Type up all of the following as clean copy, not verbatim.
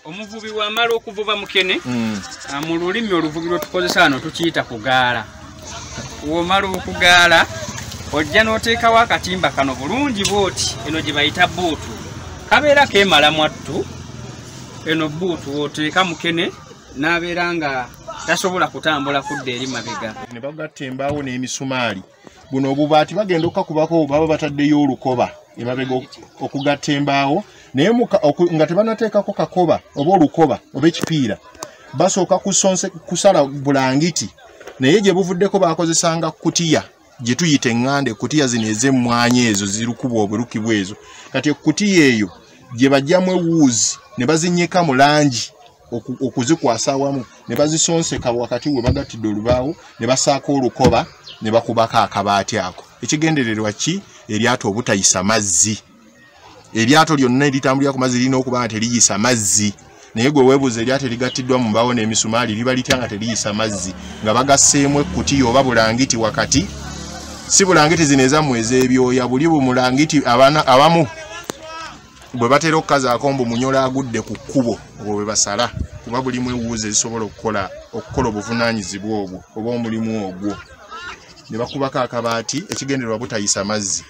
Omuvubi wamala okuvuba mukene, mu lulimi oluvubi lwe tukozesa wano tukiyita kugaala. Womala okugaala ojja n'oteekawo akatimba kano bulungi bw'oti, eno gye bayita buutu, kabeera keemala mwattu. Eno buutu w'oteeka mukene n'abeera nga tasobola kutambula kudda eri mabega. Ne bagatta embaawo n'emisumaali. Buno obubaati bagenda okukakubako baba bataddeyo olukoba emabega okugatta embaawo, naye nga tebanateekako kakoba oba olukoba oba ekipiira, basooka kusala bulangiti, naye gye buvuddeko bakozesanga kutiya gye tuyita eŋŋanda, ekutiya zino ez'emmwanyi ezo zirukubwa obulukibwa ezo. Kati ekutiya eyo gye baggyamu ewuuzi ne bazinnyika mu langi okuzikwasa awamu, ne bazisonseka wakati we bagattidde olubaawo, ne basaako olukoba ne bakubako akabaati ako. Ekigendererwa ki? Eryato obutayisa mazzi. Eryato lyonna eritambulira ku mazzi lirina okuba nga teriyisa mazzi, naye gwe weebuuza eryato erigattiddwa mu mbaawo n'emisumaali liba litya nga teriyisa mazzi, nga bagasseemu ekkutiya oba bulangiti wakati. Si bulangiti zino ezammwe ez'ebyoya, buli bumulangiti abamu bwe batera okukazaako mbu munyola agudde ku kkubo, obwo bwe basala, kuba bulimu ewuuzi ezisobola okukola obuvunaanyizibwa obwo oba omulimu ogwo. Ne bakubako akabaati, ekigendererwa butayisa mazzi.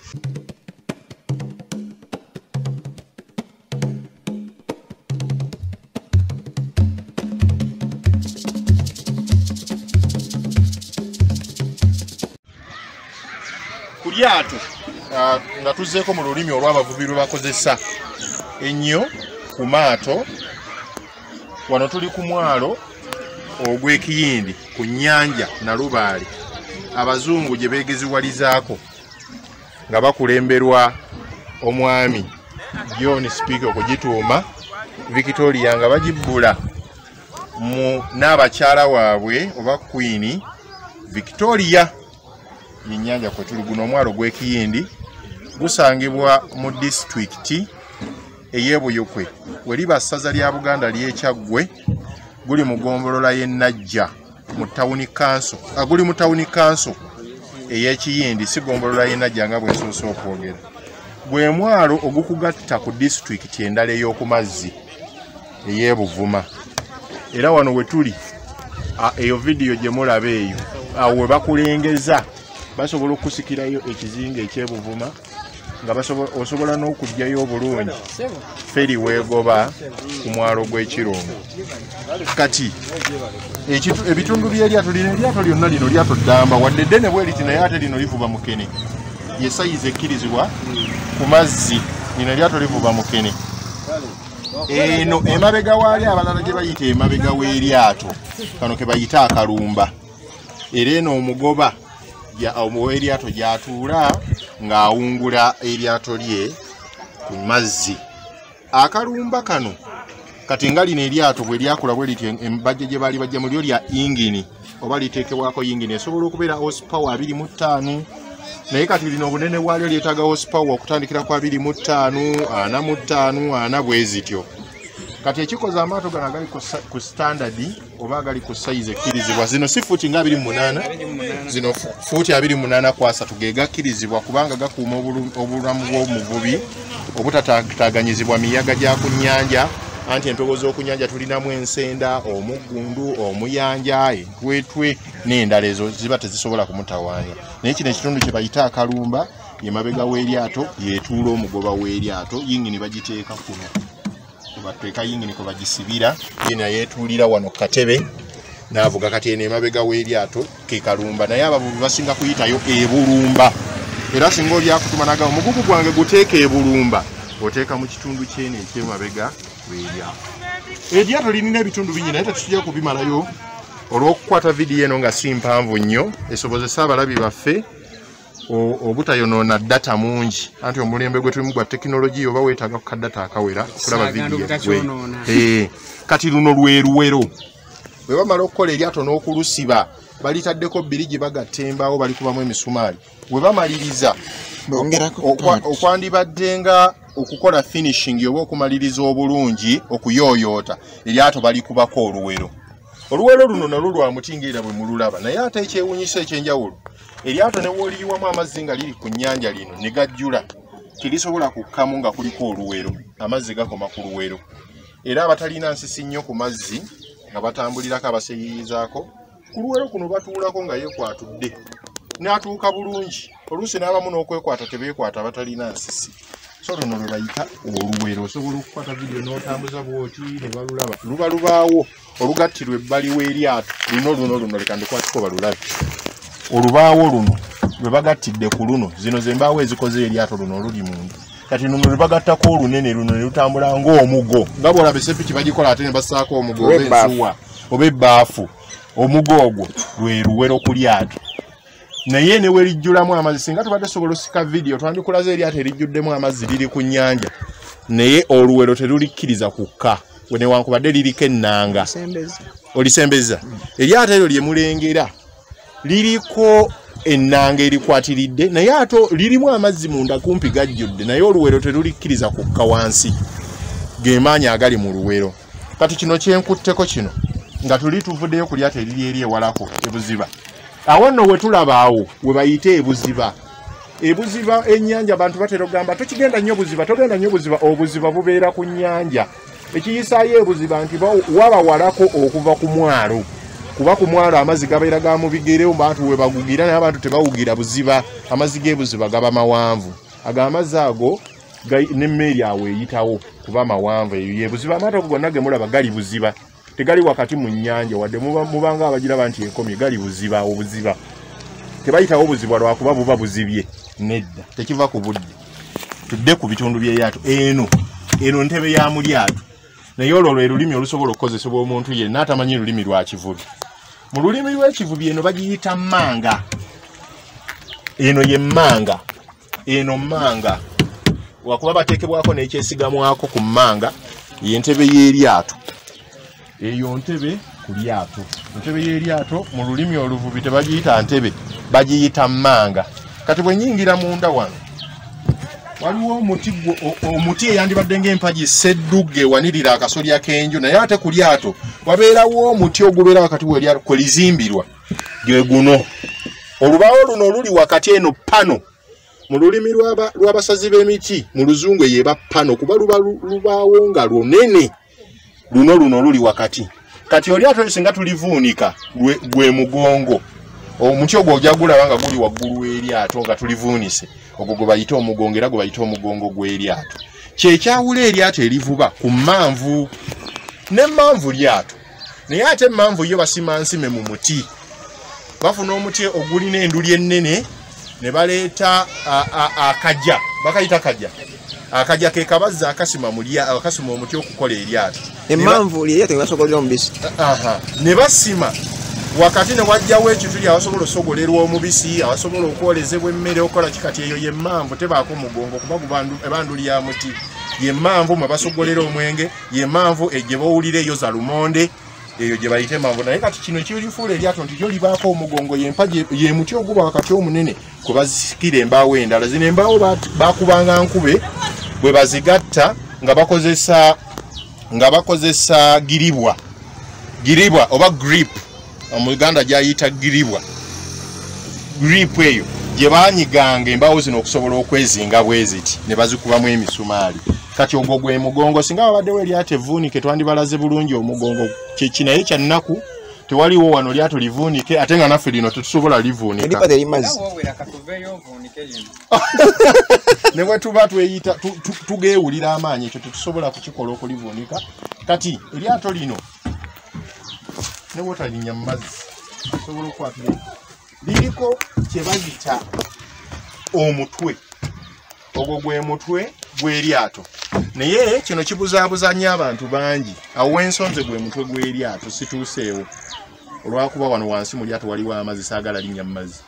Ku lyato nga tuzzeeko mu lulimi olw'abavubi lwe bakozesa ennyo ku maato, wano tuli ku mwalo ogw'Ekiyindi ku nnyanja Nalubaale, abazungu gye beegeziwalizaako nga bakulemberwa omwami John Speke okugituuma Victoria, nga bagibbula mu n'abakyala waabwe oba Queen Victoria. Yennyanja kwe tuli. Guno omwalo gw'Ekiyindi gusangibwa mu disitulikiti ey'Ebuyukwe, we liba ssaza lya Buganda ly'Ekyaggwe. Guli mu ggombolola y'e Najja mu tawuni kanso, guli mu tawuni kanso ey'Ekiyindi, si ggombolola y'e Najja nga bwe nsoose okwogera. Gwe mwalo ogukugatta ku disitulikiti endala ey'oku mazzi ey'Ebuvuma. Era wano we tuli, eyo vidiyo gye mulaba eyo, awo we bakulengeza basobola okusikirayo ekizinga eky'Ebuvuma, nga osobola n'okuggyayo obulungi feri weegoba ku mwalo gw'Ekirongo. Kati ebitundu by'eryato lino, eryato lyonna lino lyato ddamba, wadde eddene bwe liti, naye ate lino livuba mukene. Ye sayizi ekkirizibwa ku mazzi, lino eryato livuba mukene. Eno emabega waali abalala gye bayita emabega w'eryato, kano ke bayita akalumba. Era eno omugoba eryato gy'atuula ng'awungula eryato lye ku mazzi. Akalumba kano kati nga lino eryato bwe lyakula bwe liti, embajja gye baali bajja mu lyo lya yingini oba liteekebwako yingini esobola okubeera horsepower 25, naye kati lino obunene bwalyo lyetaaga horsepower okutandikira ku 25, 45, 40 bwe zityo. Kati ekikoza amaato gano agali ku standard oba agali ku size ekkirizibwa, zino si fuuti nga 28, zino fuuti 28 ku 30 ge gakkirizibwa, kubanga gakuuma obulamu bw'omuvubi obutataaganyizibwa miyaga gya ku nnyanja. Anti empewo z'oku nnyanja tulinamu ensenda, omuggundu, omuyanja, entwetwe n'endala, ezo ziba tezisobola kumutawaanya. Naye kino ekitundu kye bayita akalumba ye mabega w'eryato, yeetuula omugoba w'eryato. Yingini bagiteeka kuno, bateeka yingini kwe bagisibira, ye naye yeetuulira wano ku katebe n'avuga. Kati eno emabega w'eryato ke kalumba, naye abavubi basinga kuyitayo ebulumba. Era singa oli akutuma n'agamba omugugu gwange guteeka ebulumba, oteeka mu kitundu ky'eno eky'emabega w'eryato. Eryato lirina ebitundu bingi, naye tetujja kubimalayo olw'okukwata vidiyo eno nga si mpanvu nnyo, esobozesa abalabi baffe obutayonoona data mungi. Anti omulembe gwe tulimu gwa tekinologiya, oba weetaaga ku kadata akawera okulaba vidiyo. Kati luno lwe luwero. Bwe bamala okukola eryato n'okulusiba, balitaddeko bbirigi, bagatta embaawo, balikubamu emisumaali. Bwe bamaliriza okwandibadde nga okukola finishing oba okumaliriza obulungi okuyooyoota eryato, balikubako oluwero. Oluwero luno nalwo lwa muti ng'era bwe mululaba, naye ate ekyewuunyisa ekyenjawulo, eryato ne wooliyiwamu amazzi nga liri ku nnyanja lino ne gajjula, terisobola kukkamu nga kuliko oluwero, amazzi gakoma ku luwero. Era abatalina nsisi nnyo ku mazzi nga batambulirako abaseeyiyizaako, ku luwero kuno batuulako nga yeekwatudde n'atuuka bulungi. Oluusi n'abamu n'okwekwata tebeekwata abatalina nsisi. So luno lwe bayita oluwero. Osobola okukwata vidiyo n'otambuza bw'oti ne balulaba. Luba lubaawo olugattirwa ebbali w'eryato. Luno leka ndukwatiko balulabe. Olubaawo luno lwe bagattidde ku luno, zino ze mbaawo ezikoze eryato luno oluli munda. Kati luno lwe bagattako olunene luno ne lutambula ng'omugo. Nga bw'olaba essepiki bagikola ate ne bassaako omugo oba ensuwa oba ebbaafu. Omugo ogwo lwe luwero ku lyato. Naye ne we lijjulamu amazzi, singa tubadde tusobola osika vidiyo twandikulaze eryato erijjuddemu amazzi liri ku nnyanja, naye oluwero terulikkiriza kukka newankubadde liriko ennanga. Olisembeza. Eryato eryo lye mulengera liriko ennanga erikwatiridde, naye ate lirimu amazzi munda kumpi gajjudde, naye oluwero terulikkiriza kukka wansi. Ge maanyi agali mu luwero. Kati kino kyenkutteko kino nga tuli tuvuddeyo ku lyato eriri eri ewalako ebuziba. Awo nno we tulaba awo we bayita ebuziba. Ebuziba ennyanja abantu batera okugamba tokigenda nnyo buziba, togenda nnyo buziba. Obuziba bubeera ku nnyanja. Ekiyisaayo ebuziba nti waba walako okuva ku mwalo. Kuba ku mwalo amazzi gabeera ga mu bigere, abantu we bagugira, naye abantu tebawugira buziba. Amazzi g'ebuziba gaba mawanvu. Ago amazzi ago n'emmeeri awo eyitawo kuba mawanvu. Eyo ye buziba. Amaato gonna ge mulaba gali buziba, tegali wakati mu nnyanja, wadde mubanga abagiraba nti enkomye, gali buziba. Obuziba tebayitawo buziba lwakuba buba buzibye, nedda, tekiva ku budde. Tudde ku bitundu by'eryato. Eno ntebe ya mu lyato, naye olwo lwe lulimi olusobola okukozesebwa omuntu yenna atamanyi lulimi lwa kivubi. Mu lulimi lw'ekivubi eno bagiyita mmanga. Eno ye mmanga. Eno mmanga wakuba bateekebwako n'ekyesigamwako ku mmanga, y'entebe y'eryato. Eyo ntebe ku lyato. Entebe y'eryato mu lulimi oluvubi tebagiyita ntebe, bagiyita mmanga. Kati bwe nnyingira munda wano waliwo omuti eyandibadde ng'empagi sseddugge ewanirira akasolya k'enju, naye ate ku lyato wabeerawo omuti ogubeera wakati w'eryato kwe lizimbirwa, gwe guno. Olubaawo luno oluli wakati eno pano, mu lulimi lw'abasazi b'emiti mu luzungu eyeba pano, kuba luba lubaawo nga lunene. Luno luli wakati. Kati olyato singa tulivuunika gwe mugongo. Omuti ogwo ojja gulaba nga guli waggulu w'eryato nga tulivuunise. Ogwo gwe bayita omugongo, era gwe bayita omugongo gw'eryato. Kyekyawula eryato erivuba ku mmanvu. N'emmanvu lyato, naye ate emmanvu yo basima nsime mu muti. Bafuna omuti ogulina enduli ennene ne baleeta akajja, bakayita kajja. Akajja ke kabazza akasima akasima omuti okukola eryato. Emmanvu lyeryato basogolerwa omubisi. Ne basima wakati ne wajjawo ekituli awasobola osogolerwa omubisi, awasobola okwolezebwa emmere okukola kikati. Eyo y'emmanvu, tebaako mugongo kuba ebanduli ya muti. Y'emmanvu mwe basogolera omwenge, y'emmanvu gye bawulira eyo za lumonde, eyo gye bayita emmanvu. Naye kati kino ekirifuula eryato nti lyo libaako omugongo, y'empagi ye muti oguba wakati omunene kwe basikira embaawo endala. Zino embaawo bakubanga nkube bwe bazigatta nga bakozesa giribwa oba grip. Omuganda gyayita giribwa. Grip eyo gye banyiganga embaawo zino okusobola okwezinga bwe ziti ne bazikubamu emisumaali. Kati ogwo gwe mugongo. Singa babaddewo eryato evvuunike twandibalaze bulungi omugongo. Kye naye kya nnaku tewaliwo wano lyato livuunike, ate nga naffe lino tetusobola livuunika. Ne bwe tuba tweyita tugeewulira amaanyi, ekyo tetusobola kukikola okulivuunika. Kati eryato lino ne bw'otalinnya mu mazzi osobola okukwatira. Liriko kye bayita omutwe. Ogwo gwe mutwe gw'eryato. Naye kino kibuzaabuza nnyo abantu bangi. Awo w'ensonze gwe mutwe gw'eryato, situuseewo olwakuba wano wansi mu lyato waliwo amazzi, saagala linnya mu mazzi.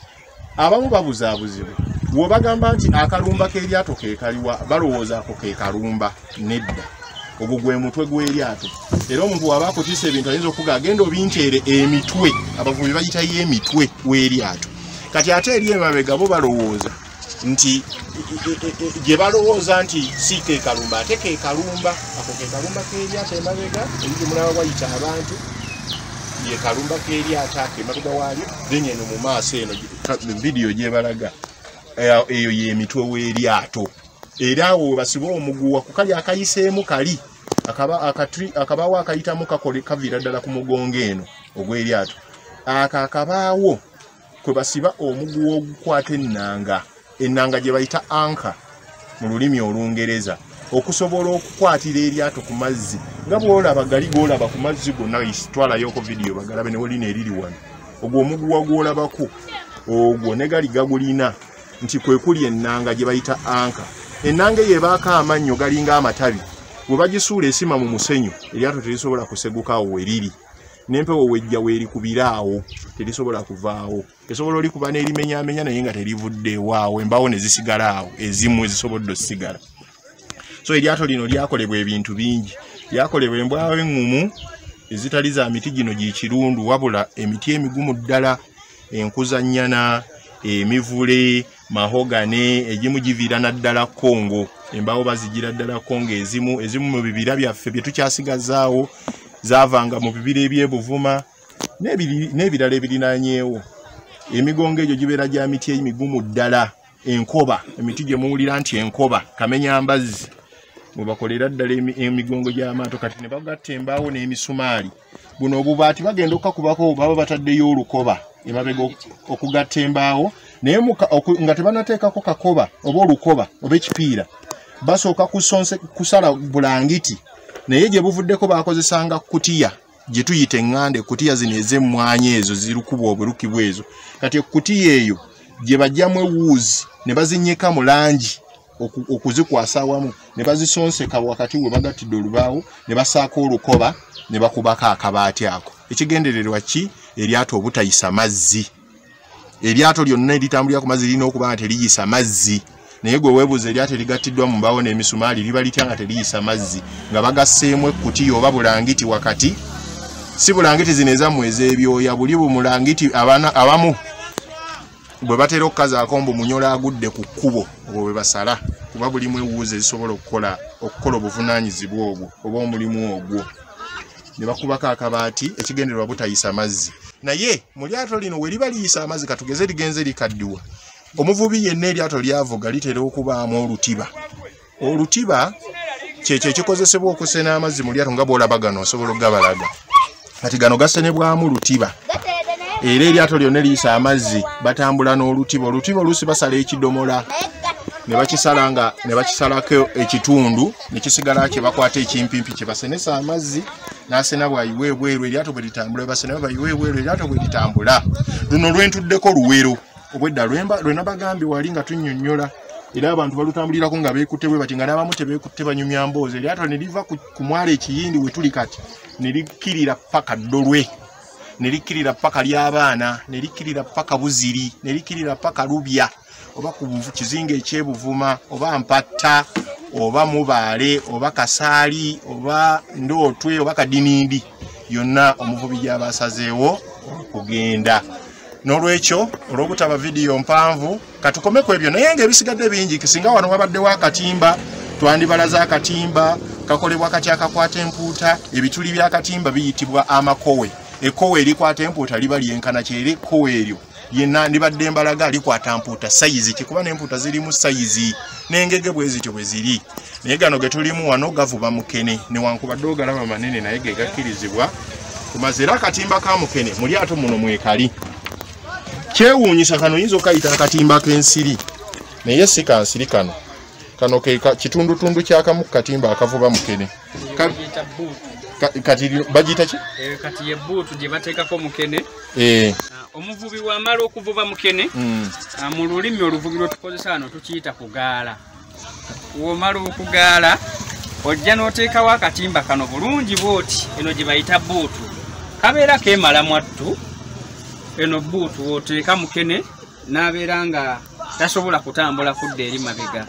Abamu babuzaabuzibwa bw'obagamba nti akalumba k'eryato ke kaliwa, balowooza ako ke kalumba. Nedda, ogwo gwe mutwe gw'eryato. Era omuntu waba akutiisa ebintu ayinza okuga agenda obinteere emitwe, abavubi bayitayo emitwe w'eryato. Kati ate eri emabega bo balowooza nti gye balowooza nti si ke kalumba, ate ke kalumba. Ako ke kalumba k'eryato emabega, eri gye mulaba wayita abantu, ye kalumba k'eryato ako emabega waalyo. Then eno mu maaso eno vidiyo gyebalaga eyo y'emitwe w'eryato. Era awo we basiba omuguwa ku kali akayiseemu kali Akabaawo akayitamu kaviira ddala ku mugongo eno ogw'eryato. Ako akabaawo kwe basiba omuguwa ogukwata ennanga, ennanga gye bayita anka mu lulimi Olungereza, okusobola okukwatira eryato ku mazzi. Nga bw'olaba gali g'olaba ku mazzi gonna, twalayo vidiyo bagalabe ne wolina eriri wano. Ogwo omuguwa gw'olabako ogwo ne gali gagulina nti kwe kuli ennanga gye bayita anka. Ennanga eyo ebaako amannyo galinga amatabi, bwe bagisuula esima mu musenyu eryato terisobola kuseguka awo we riri, n'empewo wejja weerikubira awo terisobola kuvaawo. Esobola olikuba n'erimenyaamenya naye nga terivuddeewo awo, embaawo ne zisigala awo ezimu ezisobodde osigala. So eryato lino lyakolebwa ebintu bingi. Lyakolebwa embwawo eŋŋumu ezitali za miti gino gikirundu, wabula emiti emigumu ddala, enkuzannyana, emivule, mahogane, egimu giviira naddala Kongo. Embaawo bazigira ddala Kongo, ezimu mu bibira byaffe bye tukyasigazaawo zaavanga mu bibira eby'Ebuvuma n'ebirala ebirinaanyeewo. Emigongo egyo gibeera gya miti emigumu ddala, enkoba, emiti gye muwulira nti enkoba, kamenyambazzi, mwe bakolera ddala emigongo gy'amaato. Kati ne bagatta embaawo n'emisumaali. Buno obubaati bagenda okukakubako baba bataddeyo olukoba emabega okugatta embaawo, naye nga tebanateekako kakoba oba olukoba oba ekipiira, basooka kusala bulangiti. Naye gye buvuddeko bakozesanga kutiya gye tuyita eŋŋanda, ekutiya zino ez'emmwanyi ezo zirukubwa obulukibwa ezo. Kati ekutiya eyo gye bajjamu ewuuzi ne bazinnyika mu langi okuzikwasa awamu, ne bazisonseka wakati we bagattidde olubaawo, ne basaako olukoba ne bakubako akabaati ako. Ekigendererwa ki? Eryato obutayisa mazzi. Eryato lyonna eritambulira ku mazzi lirina okuba nga teriyisa mazzi. Naye gwe weebuuza eryato erigattiddwa mu mbaawo n'emisumaali liba litya nga teriyisa mazzi, nga bagasseemu ekkutiya oba bulangiti wakati? Si bulangiti zino ezammwe ez'ebyoya, buli bumulangiti abamu bwe batera okukazaako mbu munyola agudde ku kkubo, obwo bwe basala, kuba bulimu ewuuzi ezisobola okukola obuvunaanyizibwa obwo oba omulimu ogwo. Ne bakubako akabaati, ekigendererwa butayisa mazzi. Naye mu lyato lino we liba liyisa amazzi, katugeze ligenze likaddiwa, omuvubi yenna eryato lyavuga litera okubaamu olutiba. Olutiba kyekyo ekikozesebwa okusena amazzi mu lyato, nga bw'olaba gano osobola okugabalaga. Kati gano gasenebwamu lutiba, era eryato lyonna liyisa amazzi batambula n'olutiba. Olutiba oluusi basala ekidomola ne bakisala nga ne bakisalako ekitundu ne kisigala kye bakwata ekimpimpi kye basenesa amazzi, n'asena bw'ayiwa ebweru eryato bwe litambula, basena bayiwa ebweru eryato bwe litambula. Luno lwentuddeko luwero obwedda lwe nabagambye wali nga tunnyonnyola, era abantu balutambulirako nga beekutte bwe bati, nga n'abamu tebeekutte banyumya mboozi. Eryato ne liva ku mwalo Ekiyindi we tuli kati ne likkirira paka Ddolwe, ne likkirira paka Ly'abaana, ne likkirira paka Buziri, ne likkirira paka Lubya, oba ku kizinga eky'Ebuvuma, oba Mpatta, oba Mubaale, oba Kasaali, oba Ndootwe, oba Kadinindi, yonna omuvubi gy'aba asazeewo okugenda. N'olwekyo olw'obutaba vidiyo mpanvu katukome ku ebyo, naye ng'ebisigadde bingi. Singa wano wabaddewo akatimba, twandibalaza akatimba kakolebwa kati akakwata empuuta. Ebituli by'akatimba biyitibwa amakowe. Ekkowe erikwata empuuta liba lyenkana kyera, ekkowe eryo yenna ndibadde mbalaga likwata mpuuta sayizi ki, kuba n'empuuta zirimu sayizi n'engege bwe zityo bwe ziri. Naye gano ge tulimu wano gavuba mukene, newankubadde ogalaba manene naye ge gakkirizibwa ku mazzi. Era akatimba ka mukene mu lyato muno mwekali. Kyewuunyisa kano oyinza okayita akatimba k'ensiri, naye si kansiri kano. Kano ke kitundutundu kyakamu ku katimba akavuba mukene. Kati bagiyita ki? Kati ye bbuutu gye bateekako mukene. Omuvubi wamala okuvuba mukene, mu lulimi oluvubi lwe tukozesa wano tukiyita kugaala. Womala okugaala ojja n'oteekawo akatimba kano bulungi bw'oti, eno gye bayita bbuutu. Kabeera keemala mwattu. Eno bbuutu w'oteeka mukene n'abeera nga tasobola kutambula kudda eri mabega.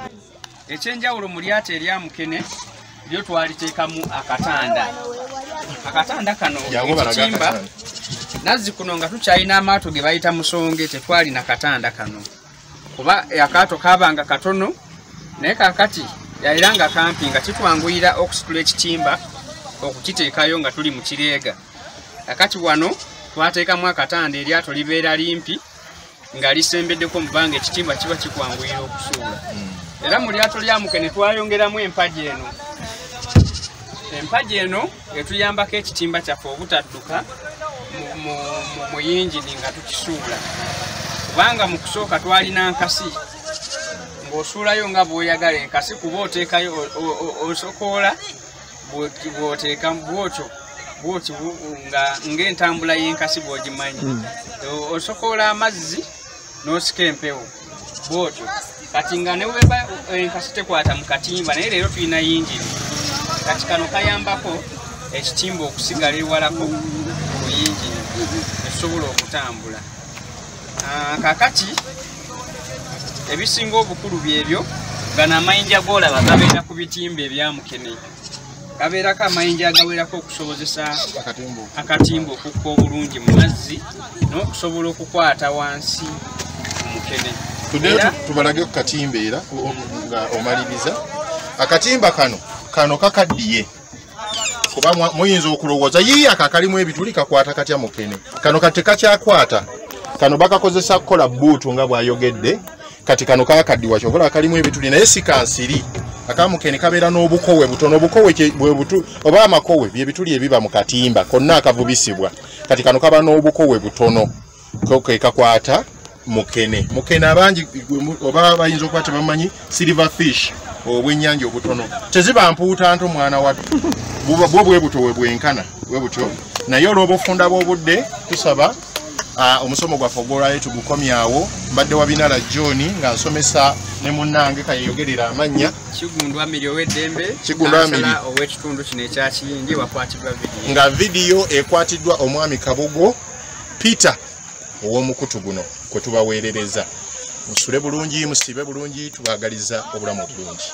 Ekyenjawulo mu lyato erya mukene lyo twaliteekamu akatanda. Akatanda kano ekitimba nazzi kuno nga tukyalina amaato ge bayita musonge, tetwalina katanda kano, kuba akaato kaabanga katono, naye kaakati era nga kampi nga kitwanguyira okusitula ekitimba okukiteekayo nga tuli mu kireega. Kakati wano twateekamu akatanda, eryato libeera limpi nga lisembeddeko mu bbanga, ekitimba kiba kikwanguyira okusuula. Era mu lyato lya mukene twayongeramu empagi eno. Empagi eno etuyambako ekitimba kyaffe obutadduka mu yingini nga tukisuula, kubanga mu kusooka twalina nkasi ng'osuulayo nga bw'oyagala enkasi, kuba oteekayo osokoola bw'oteeka bw'otyo bw'otyo ng'entambula y'enkasi bw'ogimanyi, osokoola amazzi n'osika empewo bw'otyo. Kati nga ne weba enkasi tekwata mu katimba, naye leero tulina yingini. Kati kano kayambako ekitimba okusigala ewalako ku yingini esobola okutambula. Kakati ebisinga obukulu byebyo, gano amayinja g'olaba gabeera ku bitimba ebya mukene, gabeerako amayinja agawerako okusobozesa akatimba okukka obulungi mu mazzi n'okusobola okukwata wansi mu mukene. Tuddeyo tubalage ku katimba era nga omaliriza. Akatimba kano kakaddiye, kuba muyinza okulowooza yiiya ako akalimu ebituli kakwata katya mukene. Kano kati tekakyakwata, kano bakakozesa kukola bbuutu nga bw'ayogedde. Kati kano kakaddiwa kyokola akalimu ebituli, naye si kansiri. Akamukene kabeera n'obukowe butono, obukowe bwe butu oba amakowe bye bituli ebiba mu katimba konna akavubisibwa. Kati kano kaba n'obukowe butono, ko ke kakwata mukene. Mukene abangi oba bayinza okuba tebamanyi silver fish, obwennyanja obutono, teziba mpuuta nto mwana wattu, bwo bwe buto we bwenkana bwe butyo. Naye olw'obufunda bw'obudde tusaba omusomo gwaffe ogw'olwaleero tugukomyawo. Mbadde wa Binala John nga nsomesa ne munnange kayeyogerera amannya Kiggundu Amiri ow'eddembe, Kiggundu Amiri ow'ekitundu kino ekya Kiyingi, wakwatibwa vidiyo, nga vidiyo ekwatiddwa omwami Kabugo Peter ow'omukutu guno kwe tubaweerereza. Musule bulungi, musiibe bulungi, tubaagaliza obulamu obulungi.